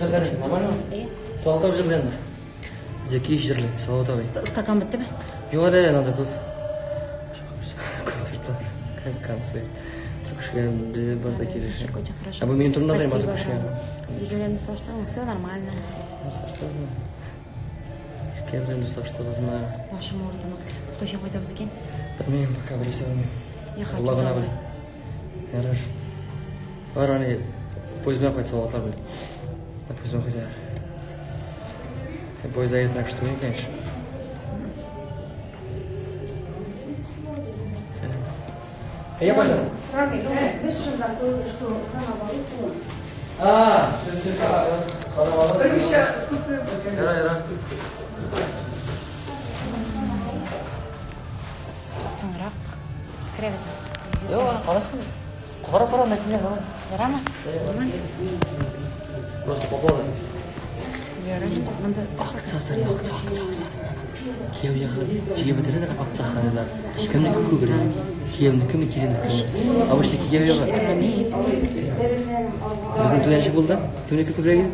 Хәлләр нормально? Әйе. Салават абый җырлый анда. Зәки җырлый, Салават абый. Стакан беттеме? Юк әле, анда күп. Концертлар, как концерт. Түркешкә безе бар да килешә. Очень хорошо. Ә бу минем турында да Спасибо, Түркешкә. Иркә белән дуслаштың, все нормально. Дуслаштыгызмы? Иркә белән дуслаштыгызмы? Башым авыртымы? Без кайчан кайтабыз икән? Белмим, пока беләсе белмим. Я хочу Алла гына домой. белә. Ярар. Бар аны поезд белән кайт Салаватлар белән. Поезд белән кайталар. Син поездда иртән күчтең конечно. Әйе, пожалуйста. Рамиль, без шунда что самовалюту. А, все, все, Берничә скульптура. Яра, яра. Соңрак керәбезме? Юк, аны карасын. Кара, кара, мәтенә кара. Ярамы? Просто поклады. Ярар. Монда Акция саны, акция, акция саны. Кияү ягы җыеп бетерә дә акция саныйлар. Кемнеке күбрәк? Кияүнекеме, киленнекеме? Обычно кияү ягы. Безнең туйда ничек булды? Кемнеке күбрәк иде?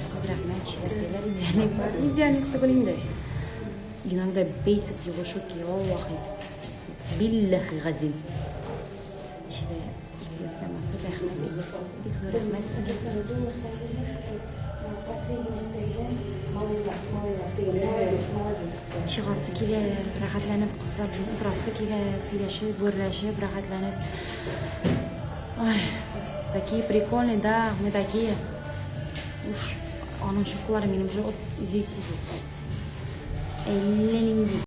Сез рәхмәт, чибәркәйләр, идеальный идеальный түгел инде. Иногда бесит его шутки, валлахи. Биллахи газим. Чибәр, икегез дә матур, рәхмәт. Бик зур рәхмәт сезгә. Чыгасы килә, рәхәтләнеп кызлар белән утырасы килә, сөйләшеп, гөрләшеп, рәхәтләнеп. Ой, такие прикольные, да, мы такие. Уж аның шуткалары минем уже вот здесь сидит. Әллә нинди.